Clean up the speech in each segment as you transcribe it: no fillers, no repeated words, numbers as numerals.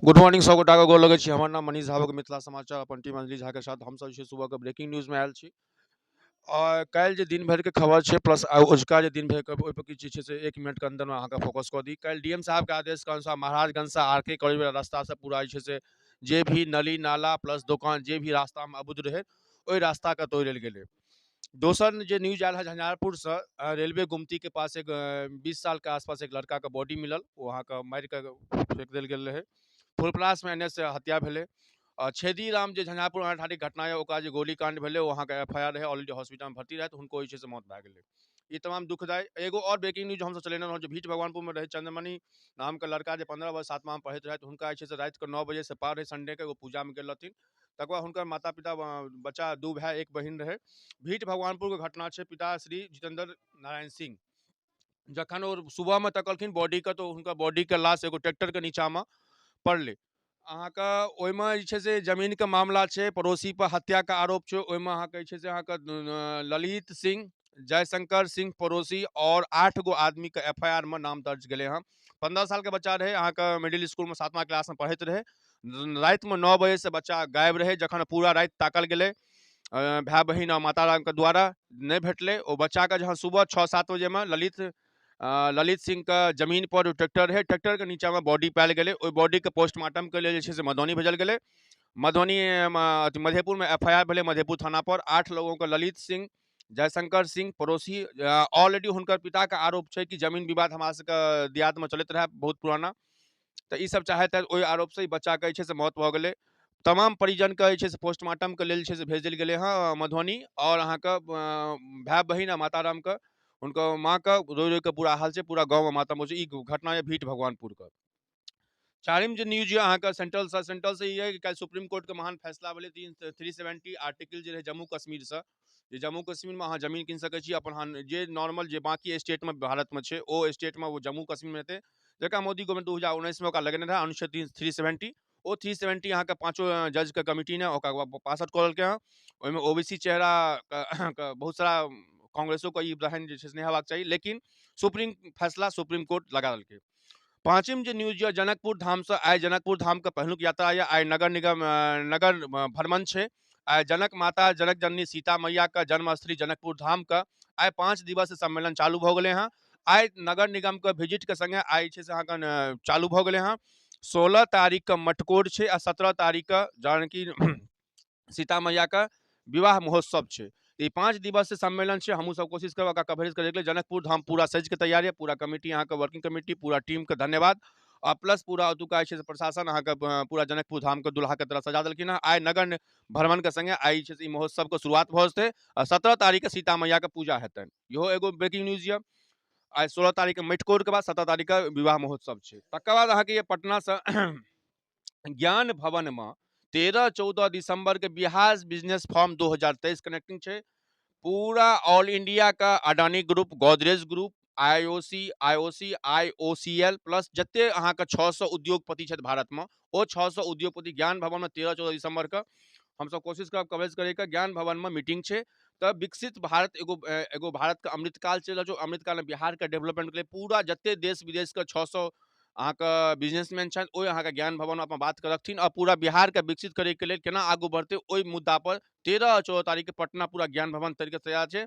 Good morning सब गोटाके गोर लगै छी। हमर नाम मनीष झा, मिथिला समाचार अपन टीम अंजलि झाके साथ हमसब जे छै सुबहके ब्रेकिंग न्यूजमे आयल छी। आओर काल्हि जे दिन भरिके खबर छै प्लस अजुका जे दिन भरिके ओहिपर किछु जे छै से 1 मिनटके अन्दरमे अहाँके फोकस कऽ दी। काल्हि डी एम साहबके आदेशके अनुसार महाराजगंजसँ आर के कॉलेज वला रास्तासँ पूरा जे छै से जे भी नली नाला प्लस दोकान जे भी रास्तामे अबैत रहै ओहि रास्ताके तोड़ि लेल गेलै। दोसर जे न्यूज आयल है झंझारपुरसँ रेलवे गुमतीके पास एक 20 सालके आसपास एक लड़काके बॉडी मिलल, ओ अहाँके मारिके फेक देल गेल रहै। फुलपरासमे एन एस हत्या भेलै। छेदी राम जे झंझारपुर ठाढ़ीके घटना यऽ ओकरा जे गोलीकांड भेलै ओ अहाँके एफ I R रहै, ऑलरेडी हॉस्पिटलमे भर्ती रहै, तऽ हुनको जे छै से मौत भए गेलै। ई तमाम दुखदायी। एगो और ब्रेकिंग न्यूज हमसब चलेने रहौं जे भीठ भगवानपुरमे रहै चंद्रमणि नामके लड़का जे 15 वर्ष 7वांमे पढ़ैत रहथि, हुनका जे छै से रातिके 9 बजे से पार रहै, संडेके एगो पूजामे गेल रहथिन। तकर बाद हुनकर माता पिता बच्चा 2 भाय 1 बहिन रहै। भीठ भगवानपुरके घटना छै। पिता श्री जितेंद्र नारायण सिंह जखन ओ सुबहमे तकलखिन बॉडीके तऽ हुनकर बॉडीके लाश एगो ट्रैक्टरके नीचाँमे पड़लै। अहाँके ओहिमे जे छै से जमीनके मामला छै, पड़ोसी पर हत्याके आरोप छै। ओहिमे अहाँके जे छै से अहाँके ललित सिंह, जयशंकर सिंह पड़ोसी और 8 गो आदमीके एफ I R मे नाम दर्ज गेलै हँ। 15 सालके बच्चा रहै, अहाँके मिडिल स्कूलमे 7वां क्लासमे पढ़ैत रहै। रातिमे 9 बजेसँ बच्चा गायब रहै। जखन पूरा राति ताकल गेलै भाय बहिन आ माता रामके द्वारा नहि भेटलै। ओ बच्चाके जहन सुबह 6-7 बजेमे ललित सिंहके जमीन पर ट्रैक्टर रहै, ट्रैक्टरके नीचाँमे बॉडी पायल गेलै। ओहि बॉडीके पोस्टमार्टमके लेल जे छै से मधुबनी भेजल गेलै। मधुबनी मधेपुरमे एफ I R भेलै। मधेपुर थाना पर 8 लोगोंके ललित सिंह, जयशंकर सिंह पड़ोसी, ऑलरेडी हुनकर पिताके आरोप छै कि जमीन विवाद हमरा सबके दियादमे चलैत रहै बहुत पुराना, तऽ ई सब चाहैत ओहि आरोपसँ ई बच्चाके जे छै से मौत भऽ गेलै। तमाम परिजनके जे छै से पोस्टमार्टमके लेल जे छै से भेज देल गेलै हँ मधुबनी। आओर अहाँके भाय बहिन आ माता रामके हुनकर माँके रोइ रोइ कऽ पूरा हाल छै, पूरा गाँवमे मातम होइ छै। ई घटना यऽ भीठ भगवानपुरके। चारिम जे न्यूज यऽ अहाँके सेंट्रलसँ ई यऽ कि काल्हि सुप्रीम कोर्टके महान फैसला भेलै। 370 आर्टिकल जे रहै जम्मू कश्मीरसँ, जे जम्मू कश्मीरमे अहाँ जमीन कीन सकै छी अपन, जे नॉर्मल जे बाँकी स्टेटमे भारतमे छै ओ स्टेटमे ओ जम्मू कश्मीरमे हेतै, जकरा मोदी गवर्नमेंट 2019 मे ओकरा लगेने रहै अनुच्छेद 370। ओ 370 अहाँके 5 जजके कमिटी ने ओकरा पास आउट कऽ लेलकै हँ। ओहिमे ओ बी सी चेहरा बहुत सारा कांग्रेसोके ई रहनि जे छै से नहि हेबाक चाही, लेकिन सुप्रीम फैसला सुप्रीम कोर्ट लगा देलकै। पाँचिम जे न्यूज यऽ जनकपुर धामसँ, आइ जनकपुर धामके पहिलुक यात्रा यऽ। आइ नगर निगम नगर भ्रमण छै। आइ जनक माता जनक जननी सीता मैयाके जन्मस्थली जनकपुर धामके आइ 5 दिवसीय सम्मेलन चालू भऽ गेलै हँ। आइ नगर निगमके विजिटके संगे आइ जे छै से अहाँके चालू भऽ गेलै हँ। 16 तारीखके मटकोर छै आ 17 तारीखके जानकी सीता मैयाके विवाह महोत्सव छै। ई 5 दिवसीय सम्मेलन छै। हमहूँ सब कोशिश करब ओकरा कवरेज करैके लेल। जनकपुर धाम पूरा सजिके तैयार यऽ, पूरा कमिटी अहाँके वर्किंग कमिटी पूरा टीमके धन्यवाद। आ प्लस पूरा ओतुका जे छै से प्रशासन अहाँके पूरा जनकपुर धामके दुल्हाके तरह सजा देलखिन हँ। आइ नगर भ्रमणके संगे आइ जे छै से ई महोत्सवके शुरुआत भऽ जेतै आ 17 तारीखके सीता मैयाके पूजा हेतनि। इहो एगो ब्रेकिंग न्यूज यऽ। आइ 16 तारीखके मटकोरके बाद 17 तारीखके विवाह महोत्सव छै। तकर बाद अहाँके ये पटनासँ ज्ञान भवनमे 13-14 दिसंबर के बिहार बिजनेस फॉर्म 2023 कनेक्टिंग छै। पूरा ऑल इंडिया का Adani group, Godrej group, IOC, IOC, IOCL plus जते अहाँके 600 उद्योगपति छथि भारतमे, ओ 600 उद्योगपति ज्ञान भवनमे 13-14 दिसंबर के हमसब कोशिश करब कवरेज करैके। ज्ञान भवनमे मीटिंग छै। तऽ विकसित भारत एगो एगो भारतके अमृतकाल चलि रहल छै। अमृतकालमे बिहारके डेवलपमेंटके लिए पूरा जते देश विदेशके 600 अहाँके बिजनेसमैन छथि ओहि अहाँके ज्ञान भवनमे अपन बात रखथिन आ पूरा बिहारके विकसित करैके लेल केना आगू बढ़तै ओहि मुद्दा पर 13-14 तारीखके पटना पूरा ज्ञान भवन तरीके तैयार छै।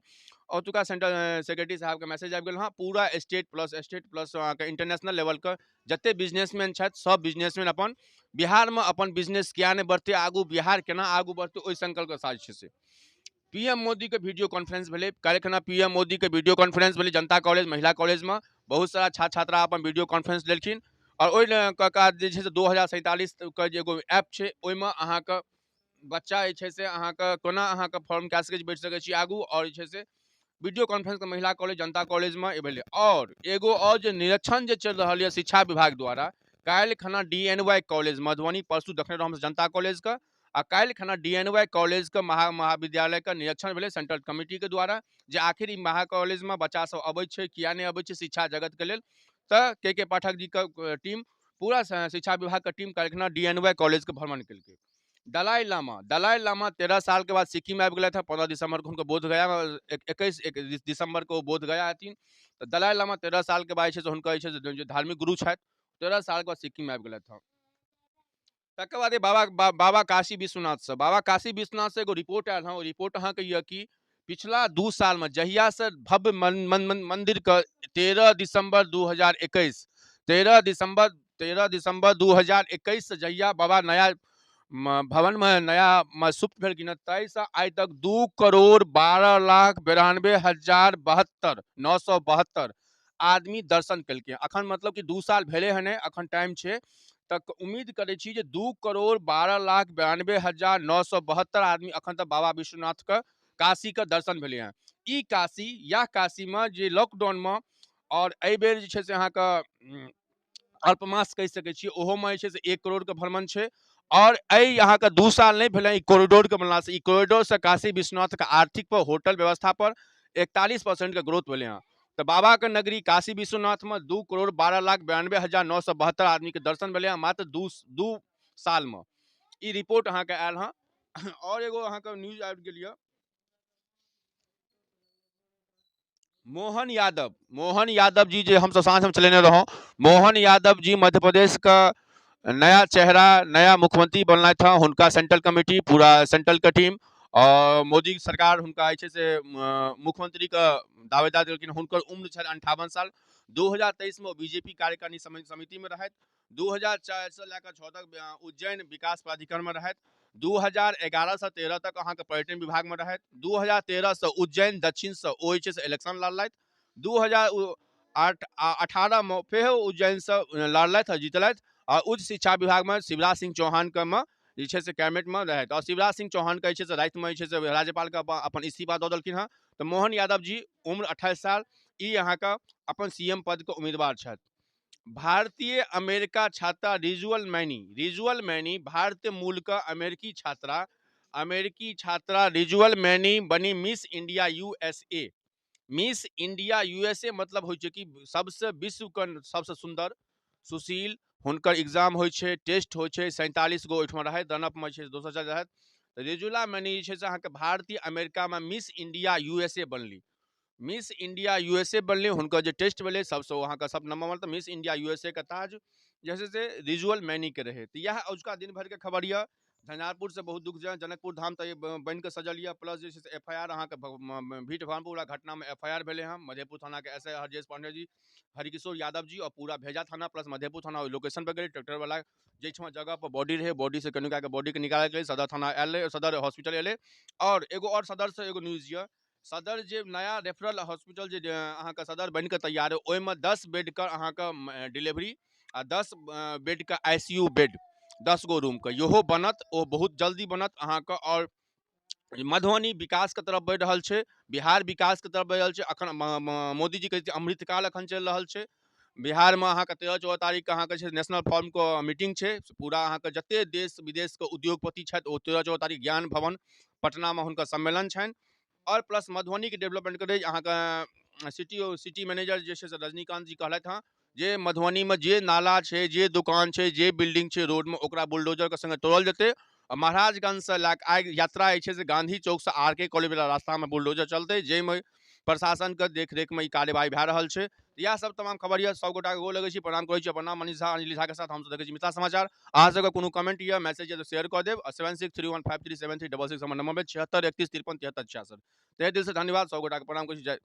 ओतुका सेंट्रल सेक्रेटरी साहबके मैसेज आबि गेल हँ। पूरा स्टेट प्लस अहाँके इंटरनेशनल लेवलके जते बिजनेसमैन छथि सब बिजनेसमैन अपन बिहारमे अपन बिजनेस किया नहि बढ़तै आगू, बिहार केना आगू बढ़तै ओहि संकल्पके साथ छै से पीएम मोदी के वीडियो कॉन्फ्रेंस भेलै। काल्हिखना पीएम मोदी के वीडियो कॉन्फ्रेंस भेलै जनता कॉलेज महिला कॉलेजमे। बहुत सारा छात्र छात्रा अपन वीडियो कॉन्फ्रेंस लेलखिन और ओहि जे छै से 2047 के जे एगो ऐप छै ओहिमे अहाँके बच्चा जे छै से अहाँके कोना अहाँके फॉर्म कए सकै छी, बैठ सकै छी आगू। और जे छै से वीडियो कॉन्फ्रेंस के महिला कॉलेज जनता कॉलेजमे भेलै। और एगो और जे निरीक्षण जे चलि रहल यऽ शिक्षा विभाग द्वारा, काल्हि खना DNY college Madhubani, परसू देखने रहौं हमसब जनता कॉलेजके, आ काल्हि खना DNY कॉलेजके महाविद्यालयके निरीक्षण भेलै सेंट्रल कमिटीके द्वारा, जे आखिर ई महा कॉलेजमे बच्चा सब अबै छै किया नहि अबै छै शिक्षा जगतके लेल। तऽ के के पाठक जीके टीम पूरा शिक्षा विभागके टीम काल्हि खना DNY कॉलेजके भ्रमण केलकै। दलाई लामा 13 साल के बाद सिक्किम आबि गेलथि हँ। 15 दिसंबर को हुनकर बोध गया, 21 दिसंबर को बोध गया हथिन। तऽ दलाई लामा 13 सालके बाद जे छै से हुनकर जे छै से जे धार्मिक गुरु छथि, 13 सालके बाद सिक्किम आबि गेलथि हँ। तकर बाद बाबा बाबा काशी विश्वनाथसँ, बाबा काशी विश्वनाथसँ एगो रिपोर्ट आयल हँ। ओ रिपोर्ट अहाँके यऽ कि पिछला 2 सालमे जहियासँ भव्य मन्दिरके 13 दिसम्बर 2021, 13 दिसम्बर 2021 से जहिया बाबा नया भवनमे नया शिफ्ट भेलखिन हँ, ताहिसँ आइ तक 2,12,92,072 972 आदमी दर्शन केलकै। अखन मतलब कि 2 साल भेलै हँ नहि, अखन टाइम छै, तक उम्मीद करै छी जे 2,12,92,972 आदमी अखन तक बाबा विश्वनाथके काशीके दर्शन भेलै हँ। ई काशी या काशीमे जे लॉकडाउनमे आओर एहिबेर जे छै से अहाँके अल्पमास कहि सकै छी, ओहोमे जे छै से 1 करोड़के भ्रमण छै। आओर एहि अहाँके 2 साल नहि भेलै ई कॉरिडोरके बनलासँ, ई कॉरिडोरसँ काशी विश्वनाथके आर्थिक पर होटल व्यवस्था पर 41% के ग्रोथ भेलै हँ। तऽ बाबाके नगरी काशी विश्वनाथमे 2,12,92,972 आदमीके दर्शन भेलै हँ मात्र 2 सालमे। ई रिपोर्ट अहाँके आयल हँ। आओर एगो अहाँके न्यूज आबि गेल यऽ, मोहन यादव, मोहन यादव जी जे हमसब साँझमे चलेने रहौं, मोहन यादव जी मध्य प्रदेशके नया चेहरा नया मुख्यमंत्री बनलथि हँ। हुनका सेंट्रल कमिटी, पूरा सेंट्रलके टीम आओर मोदी सरकार हुनका जे छै से मुख्यमंत्रीके दावेदार देलखिन। हुनकर उम्र छनि 58 साल। 2023 मे बीजेपी कार्यकारिणी समितिमे रहथि। 2004 से लए कऽ 6 तक उज्जैन विकास प्राधिकरणमे रहथि। 2011 से 13 तक अहाँके पर्यटन विभागमे रहथि। 2013 से उज्जैन दक्षिणसँ ओ जे छै से इलेक्शन लड़लथि। 2018 मे फेर उज्जैनसँ लड़लथि आ जीतलथि। आ उच्च शिक्षा विभागमे शिवराज सिंह चौहानके मे जे छै से कैबिनेटमे रहथि। और शिवराज सिंह चौहानके जे छै से रातिमे जे छै से राज्यपालके अपन इस्तीफा दऽ देलखिन हँ। तऽ मोहन यादव जी उम्र 28 साल, ई अहाँके अपन CM पदके उम्मीदवार छथि। भारतीय अमेरिका छात्रा रिजुअल मैनी, रिजुअल मैनी भारतीय मूलके अमेरिकी छात्रा, अमेरिकी छात्रा रिजुअल मैनी बनी Miss India USA। Miss India USA मतलब होइ छै कि सबसँ विश्वके सबसँ सुन्दर सुशील, हुनकर एग्जाम होइ छै, टेस्ट होइ छै, 47 गो ओहिठमा रहथि, रनअपमे छै दोसर चल रहथि। रिजुला मैनी जे छै से अहाँके भारतीय अमेरिकामे मिस इंडिया USA बनली, मिस इंडिया USA बनली। हुनकर जे टेस्ट भेलै सबसँ अहाँके सब नंबर तऽ मिस इंडिया USA के ताज जे छै से रिजुअल मैनीके रहै। तऽ इएह अजुका दिन भरिके खबर यऽ। झंझारपुर से बहुत दुख जाय, जनकपुर धाम तऽ बनि कऽ सजल यऽ, प्लस जे छै से FIR अहाँके भीठ भवानपुर घटनामे FIR भेलै हँ। मधेपुर थानाके SI Harjesh Pandey जी, हरिकिशोर यादव जी और पूरा भेजा थाना प्लस मधेपुर थाना ओहि लोकेशन पर गेलै। ट्रैक्टर वाला जाहिठमा जगह पर बॉडी रहै, बॉडी से कनिका के बॉडी के निकालल गेलै, सदर थाना आयल रहै, सदर हॉस्पिटल एलै। और एगो और सदर से एगो न्यूज यऽ, सदर जे नया रेफरल हॉस्पिटल जे अहाँके सदर बनि कऽ तैयार है, ओहिमे 10 बेडके अहाँके डिलीवरी आ 10 बेडके ICU bed, 10 गो रूमके इहो बनत, ओ बहुत जल्दी बनत अहाँके। और मधुबनी विकासके तरफ बढ़ि रहल छै, बिहार विकासके तरफ बढ़ि रहल छै। अखन मोदी जी कहै छै अमृतकाल अखन चलि रहल छै बिहारमे। अहाँके 13-14 तारीखके अहाँके छै नेशनल फॉर्मके मीटिंग छै, पूरा अहाँके जते देश विदेशके उद्योगपति छथि ओ 13-14 तारीख ज्ञान भवन पटनामे हुनकर सम्मेलन छनि। और प्लस मधुबनीके डेवलपमेंट करै अहाँके सिटी मैनेजर जे छै से रजनीकांत जी कहलथि हँ जे मधुबनीमे जे नाला छै, जे दुकान छै, जे बिल्डिंग छै रोडमे, ओकरा बुलडोजरके संगे तोड़ल जेतै। आ महाराजगंजसँ लए कऽ आइ यात्रा जे छै से गांधी चौकसँ RK college वाला रास्तामे बुलडोजर चलतै, जाहिमे प्रशासनके देखरेखमे ई कार्यवाही भए रहल छै। इएह सब तमाम खबर यऽ। सब गोटाके गोर लगै छी, प्रणाम करै छी। अपन नाम मनीष झा, अंजलि झा के साथ हमसब देखै छी मिथिला समाचार। अहाँ सबके कोनो कमेंट यऽ, मैसेज यऽ तऽ शेयर कऽ देब। 7631537366 हमर नंबर 76 31 53 73 66। तहे दिलसँ धन्यवाद, सब गोटाके प्रणाम करै छी। जय।